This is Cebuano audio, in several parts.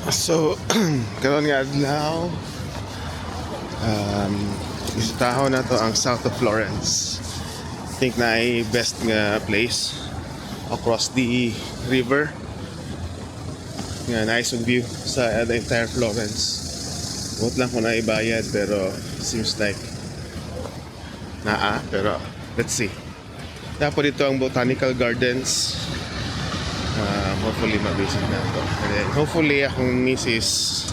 So, karon nga adlaw, bisitahon nato ang south of Florence. I think naay best nga place across the river nga nice ang view sa the entire Florence. Buot lang kung naibayad, pero seems like naa, pero let's see. Dapat dito ang Botanical Gardens. Hopefully ma-visit nato. And then hopefully akong misis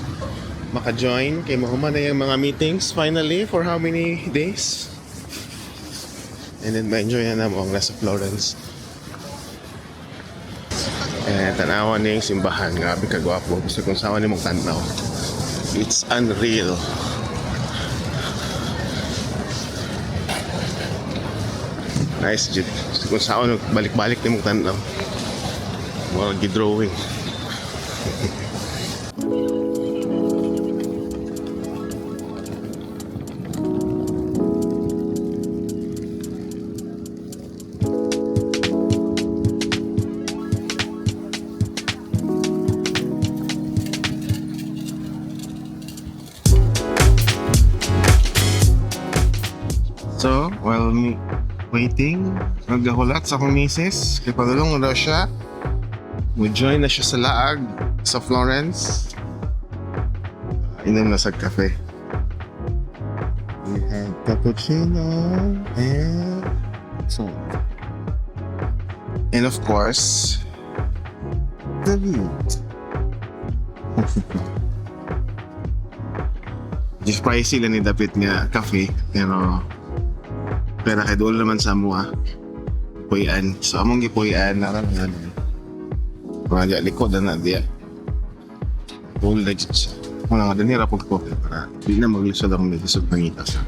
maka-join kay mahuman na yung mga meetings finally for how many days. And then ma-enjoy na namo ang rest of Florence. Eh, tanawan niya yung simbahan. Grabe kagwapo. Gusto kung saan ni mong tanaw. It's unreal. Nice, jud. Gusto kung saan balik-balik ni mong tanaw. Mga gi-drawing. So, while me waiting, naghahulat sa akong misis. Kay padulong na daw siya. Mo-join na siya sa laag sa Florence. Inom na sa cafe. We have cappuccino and salt. And of course, the view. Just pricey lang ni dapit nga cafe, pero pero kay dool naman sa amoa. Puy-an. So among gipuy-an naran nga. Mga diya likod na na diya. Dool na jud siya. Wala nga din hirap ko para di na maglisod akong lisod pangita sa.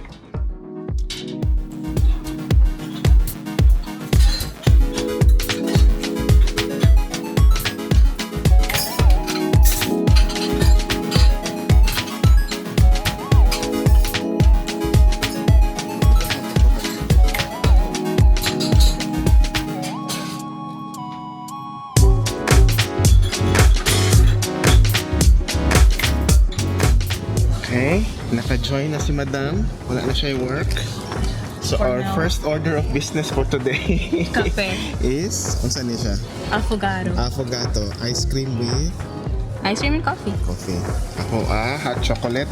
Okay, naka-join na si Madam. Wala na siya work. So For our now. first order of business for today Kape. is, unsa ni siya? Affogato. Affogato, ice cream with Ice cream and coffee. coffee. Ako hot chocolate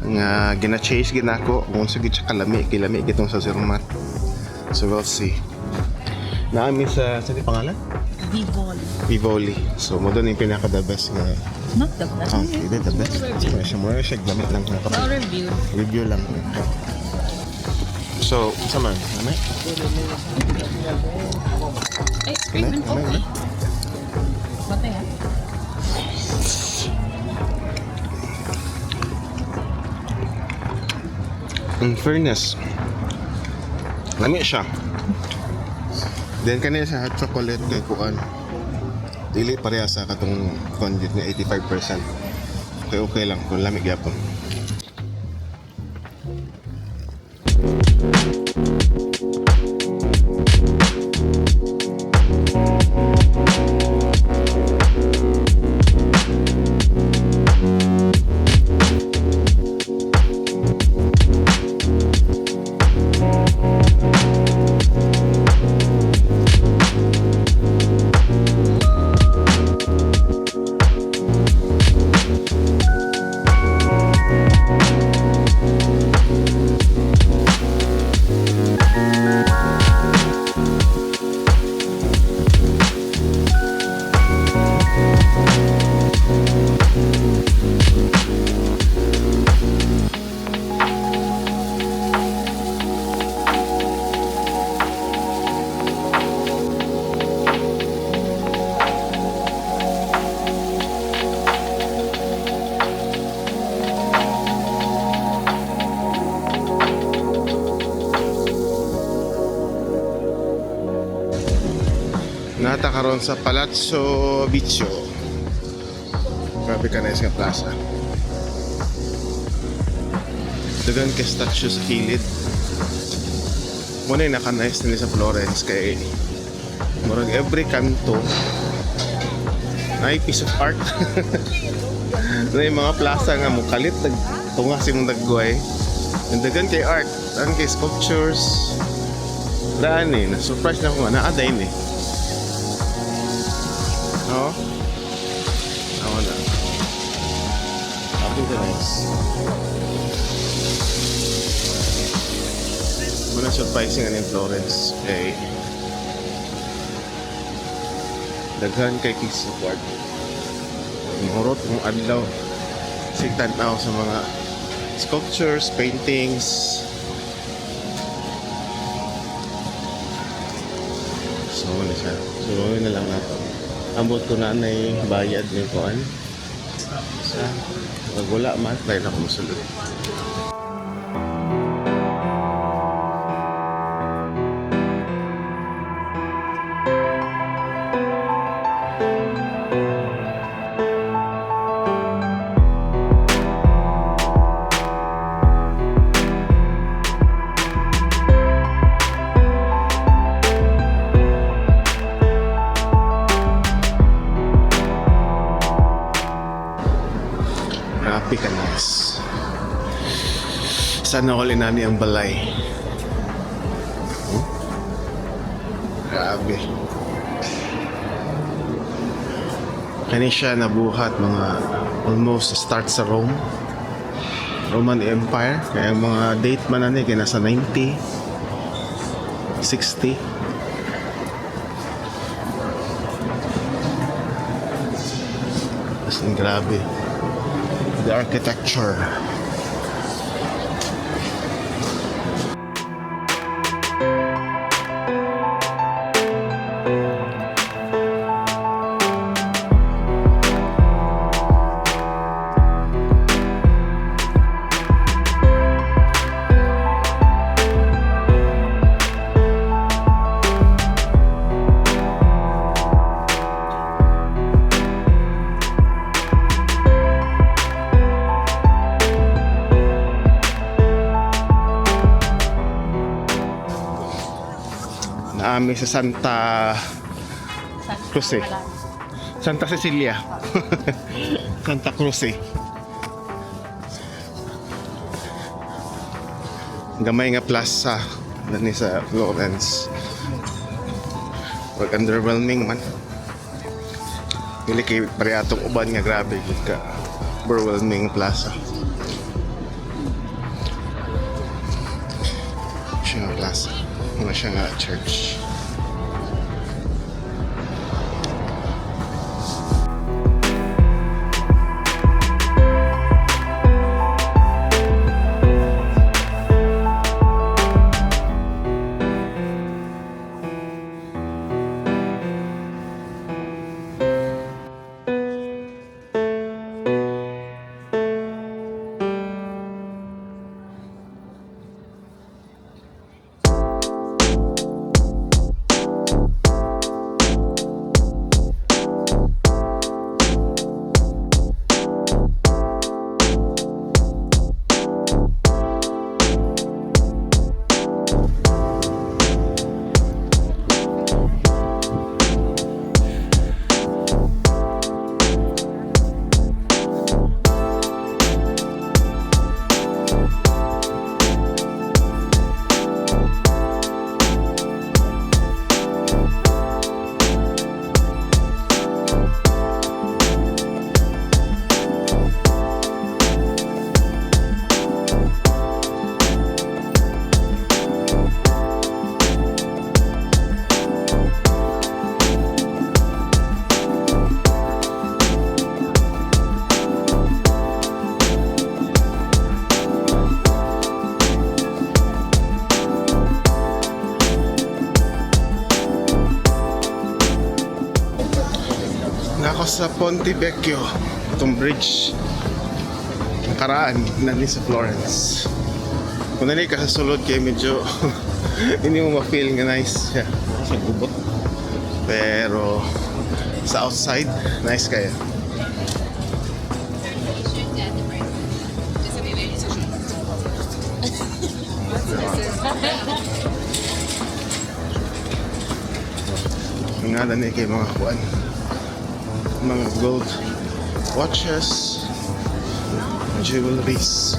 nga gina-chase ginako kung sa gid siya kalami, kilami gitong sa Zermatt. So we'll see. Naami sa di pangalan? Vivoli. Vivoli. So mo doon yung pinaka the best nga. Not the best. Ah, hindi the best. So, siya mo siya gamit lang na kape. Well reviewed. Review lang. So, sa man? Ano? Ice cream and Ano? coffee. Batay ah. In fairness, lami siya. Then kanina sa hot chocolate kay kuan. Dili pareha sa katong kuan jud nga 85%. Okay, okay lang kung lami gyapon. Nata karon sa Palazzo Vecchio. Grabe ka nice nga plaza. Dagan kay statue sa kilid. Muna yung naka-nice nila sa Florence kay murag every kanto Naay piece of art. Na yung mga plaza nga mo kalit nagtunga si mong dagway. Ang daghan kay art, ang kay sculptures. Daan eh, na-surprise na ako nga, naa dayon eh. No? Ako na. Sabi ka, nice. Muna surprising ano yung Florence kay daghan kay piece of art. Mahurot mong adlaw. Sig tan-aw sa mga sculptures, paintings. So, ano siya. So, yun na lang nato. Ambot ko na nay bayad ni kuan. Sa pag wala man, try na ko musulod. Grabe ka nice. Sana all inani ang balay. Grabe. Kani siya nabuhat mga almost start sa Rome. Roman Empire. Kaya ang mga date man ani kay nasa 90, 60. As in, grabe. The architecture. Naami sa Santa Cruz eh. Santa Cecilia. Santa Cruz eh. Gamay nga plaza dani sa Florence. Wag underwhelming man. Dili kay pare atong uban nga grabe gid ka overwhelming plaza. Siya nga plaza. Wala siya nga church. Nako sa Ponte Vecchio, itong bridge. Ang karaan na ni sa Florence. Kung nani ka sa sulod kay medyo hindi mo ma-feel nga nice siya. Sa gubot. Pero sa outside, nice kaya. Nga dani kay mga kuan. Mga gold watches, jewelries.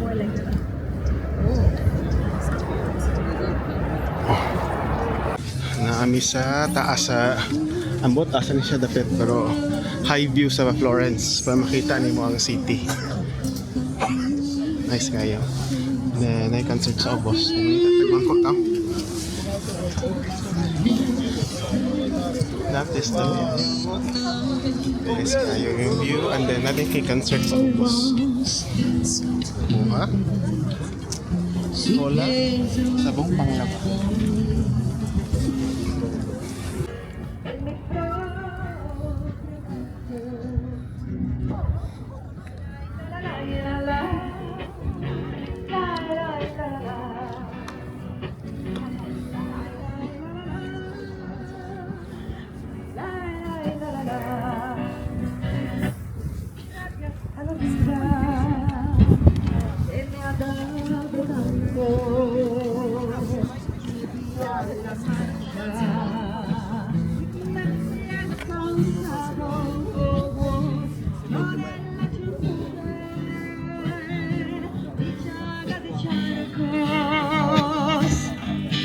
Wala lagi. Sama kay nasapa pa. Naa mi sa taas sa ambot asa ni siya dapit, pero high view sa Florence para makita nimo ang city. Nice kayo. Na na concert sa Ubos. Tagmangkot ta. That is the view. Nice kayo yung view. And then natin kay concert sa Ubos. Buha. Cola. Sabong panglaba. E me ha dato tanto. Ma si è causado non è la de charcos,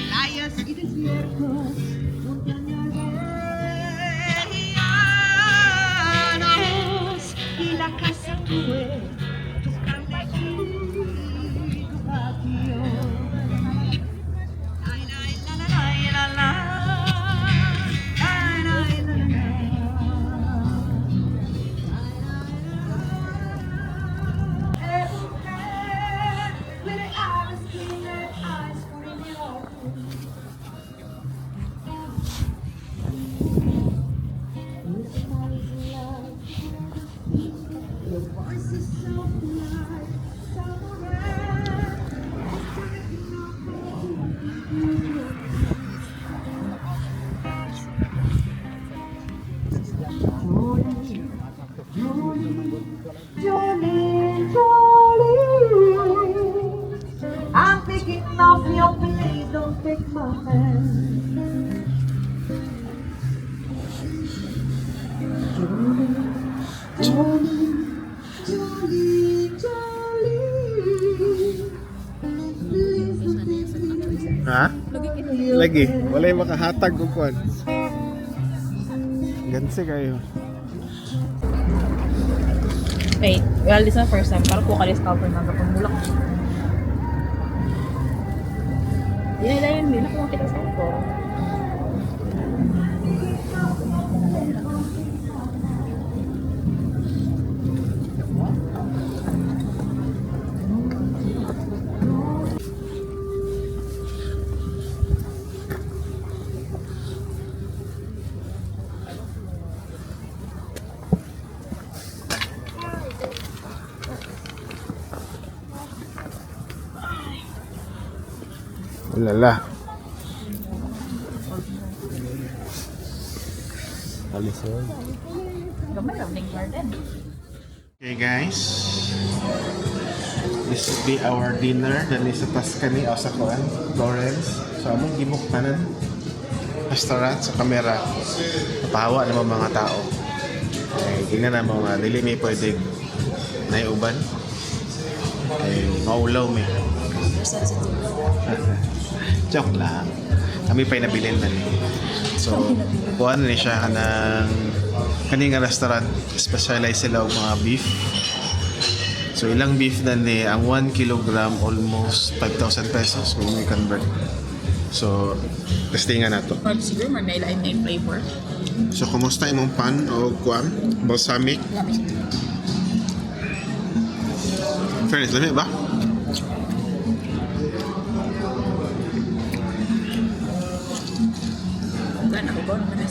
playas y desiertos, montañas de llanos y la casa tuve, tu carne y tu patio. Ay, la, la, la, la, la, la, la, la, la, la. Little eyes, clear eyes for you. Your voice is so polite, so rare. Jolene, Jolene, I'm picking off your plate, don't take my hand. Jolene, Jolene, Jolene, Jolene, please don't take me. Ha? Lagi. Walay makahatag og kuan. Gansi kayo. Wait, well, this is my first time. Parang ko ka-discover na kapag mulak. Hindi na yun, hindi na kung kita sa ko. Lala. Gamay lang, ning garden. Okay guys. This will be our dinner dali sa Tuscany o sa kuan, Florence. So among gibok tanan restaurant sa kamera. Napahawa naman mga tao. Ay, tingnan na mga dili may pwede naiuban. Ay, maulaw may. You're sensitive. Joke lang. Kami pa'y nabilin na ni. So, kuha na ni siya ng kaning nga restaurant. Specialize sila og mga beef. So, ilang beef na ni, ang 1 kilogram almost 5,000 pesos kung may convert. So, testingan na to. Or siguro may lain na flavor. So, kumusta imong pan o kuan? Balsamic? Fairness, lami ba? Wala na ko ba? Ano na